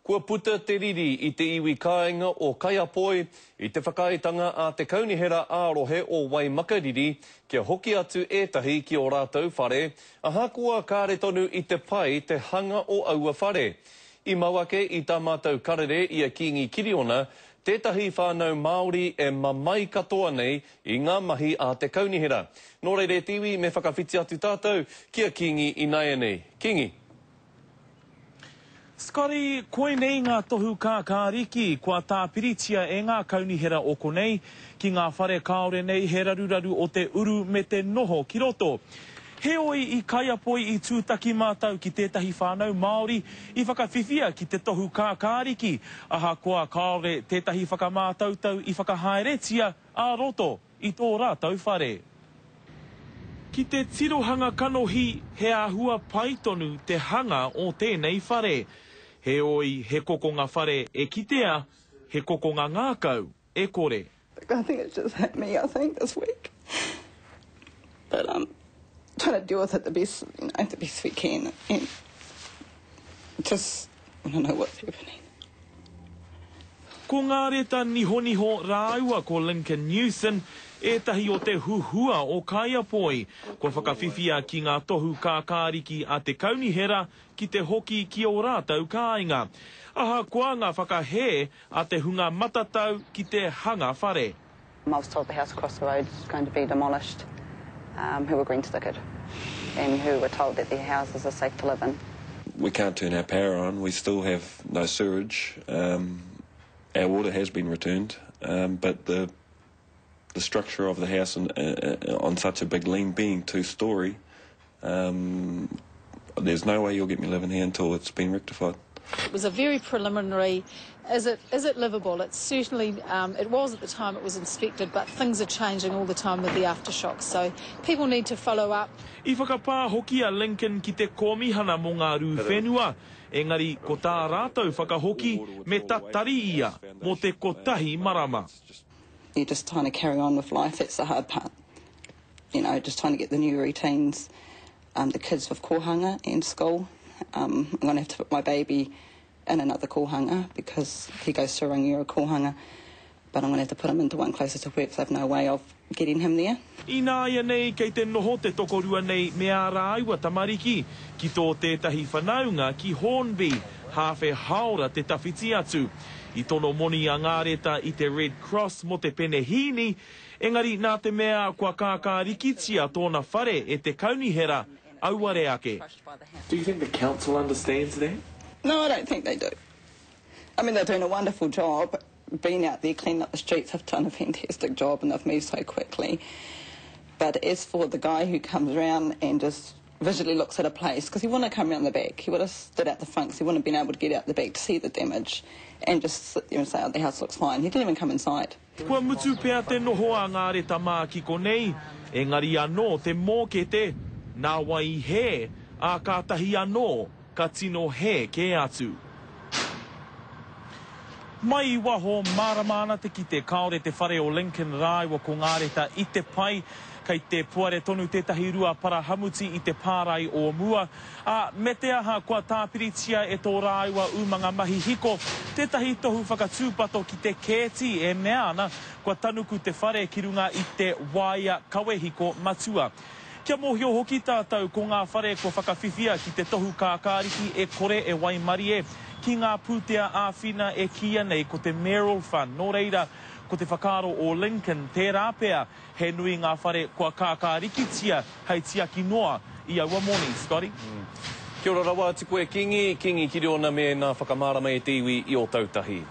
Kua puta te riri i te iwi kāinga o Kaiapoi i te whakaaetanga a te Kaunihera ā-Rohe o Waimakariri kia hoki atu ētahi ki ō rātou whare, ahakoa kāre tonu i te pai te hanga o aua whare. I mau ake i tā mātou karere i a Kīngi Kiriona, tētahi whānau Māori e mamae katoa nei i ngā mahi a te Kaunihera. Nō reira e te iwi me whakawhiti atu tātou ki a Kīngi ināianei. Kīngi. Scotty, koinei ngā tohu kākāriki kua tāpiritia e ngā kaunihera o konei ki ngā whare kāore nei he raruraru o te uru me te noho ki roto. Heoi, i Kaiapoi i tūtaki mātou ki tētahi whānau Māori i whakawhiwhia ki te tohu kākāriki, ahakoa kāore tētahi whakamātautau i whakahaeretia ā-roto. i tō rātou whare. Ki te tirohanga kanohi, he āhua pai tonu te hanga o tēnei whare. Heoi, he kokonga whare e kitea, he kokonga ngākau e kore. I think it's just hit me I think this week but um trying to deal with it the best you know the best we can and just I don't know what's happening. Ko Ngareta Nihoniho rāua ko Lincoln Newson ētahi o te huhua o Kaiapoi kua whakawhiwhia ki ngā tohu kākāriki a te kaunihera ki te hoki ki ō rātou kāinga. Ahakoa ngā whakahē a te hunga matatau ki te hanga whare. I was told the house across the road is going to be demolished um, who were green stickered and who were told that their houses are safe to live in. We can't turn our power on, we still have no sewage, um, our water has been returned, um, but the the structure of the house in, uh, uh, on such a big lean being two-storey, um, there's no way you'll get me living here until it's been rectified. It was a very preliminary, is it, is it livable? It's certainly, um, it was at the time it was inspected, but things are changing all the time with the aftershocks, so people need to follow up. I whakapā hoki a Lincoln ki te Kōmihana mō ngā Rū Whenua, engari ko tā rātou whakahoki me tatari ia mō te kotahi marama. You're just trying to carry on with life, that's the hard part. You know, just trying to get the new routines, um, the kids with kōhanga and school. Um, I'm going to have to put my baby in another kōhanga because he goes to Rangiora kōhanga, but I'm going to have to put him into one closer to work so I've no way of getting him there. Ināianei kei te noho te tokorua nei me ā rāua tamariki ki tō tētahi whanaunga ki Hornby, hāwhe hāora te tawhiti atu. I tono moni a Ngāreta i te Red Cross mō te penehīni, Engari nā te mea kua kākārikitia tōna whare e te kaunihera, auare ake. Do you think the council understands that? No, I don't think they do. I mean, they're doing a wonderful job being out there cleaning up the streets. They've done a fantastic job and they've moved so quickly. But as for the guy who comes round and just visually looks at a place, because he wouldn't have come round the back, he would have stood out the front because he wouldn't have been able to get out the back to see the damage and just sit there and say, oh, the house looks fine. He didn't even come inside. Kua mutu pea te noho a Ngareta mā ki konei, engari anō te mōkete, nā wai i hē, ā kātahi anō ka tino hē kē atu. Mai i waho, mārama ana te kite kāore te whare o Lincoln rāua ko Ngareta i te pai, kei te puare tonu tētahi rua parahamuti i te pārae o mua, Ā, me te aha kua tāpiritia e tō rāua umanga mahi hiko tētahi tohu whakatūpato ki te kēti e mea ana kua tanuku te whare ki runga i te waea kawe hiko matua. Kia mōhio hoki tātou ko ngā whare kua whakawhiwhia ki te tohu kākāriki e kore e waimarie ki ngā pūtea āwhina e kīia nei ko te Mayoral Fund. Nō reira, ko te whakaaro o Lincoln, tērā pea He nui ngā whare kua kākārikitia hei tiaki noa i aua moni. Scotty. Kia ora rawa atu koe Kingi, Kingi Kiriona me ēnā whakamārama e te iwi i Ōtautahi.